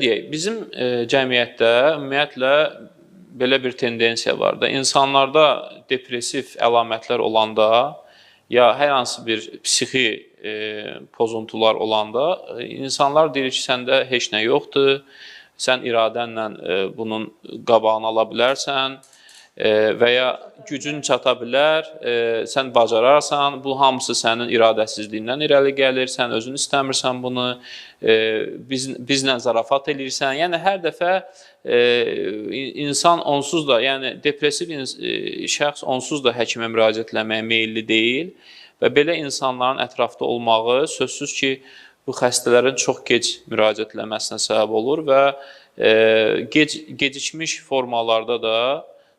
Deyək, bizim cəmiyyətdə ümumiyyətlə belə bir tendensiya var da, insanlarda depressiv əlamətlər olanda ya hər hansı bir psixi pozuntular olanda insanlar deyir ki, səndə heç nə yoxdur, sən iradənlə bunun qabağını ala bilərsən və ya gücün çata bilər, sən bacararsan, bu hamısı sənin iradəsizliyindən irəli gəlir, sən özün istəmirsən bunu, bizlə zarafat eləyirsən. Yəni hər dəfə insan onsuz da, yəni depressiv şəxs onsuz da həkimə müraciət eləməyə meyilli deyil və belə insanların ətrafda olmağı sözsüz ki, bu xəstələrin çox gec müraciət eləməsinə səbəb olur və gecikmiş formalarda da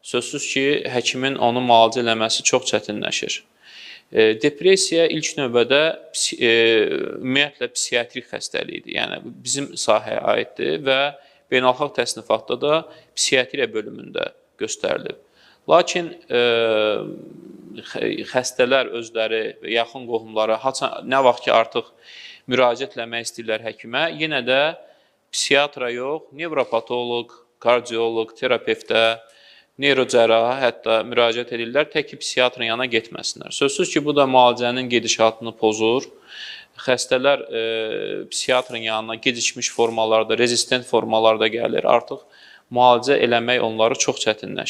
sözsüz ki, həkimin onu müalicə eləməsi çox çətinləşir. Depressiya ilk növbədə ümumiyyətlə psixiatrik xəstəlikdir. Yəni bizim sahəyə aiddir və beynəlxalq təsnifatda da psixiatriya bölümündə göstərilib. Lakin xəstələr özləri, yaxın qohumları nə vaxt ki artıq müraciət eləmək istəyirlər həkimə, yenə də psixiatra yox, nevropatoloq, kardioloq, terapevtə, neyrocərraha hətta müraciət edirlər, tək ki psixiatrın yanına getməsinlər. Sözsüz ki, bu da müalicənin gedişatını pozur. Xəstələr psixiatrın yanına gecikmiş formalarda, rezistent formalarda gəlir. Artıq müalicə eləmək onları çox çətinləşir.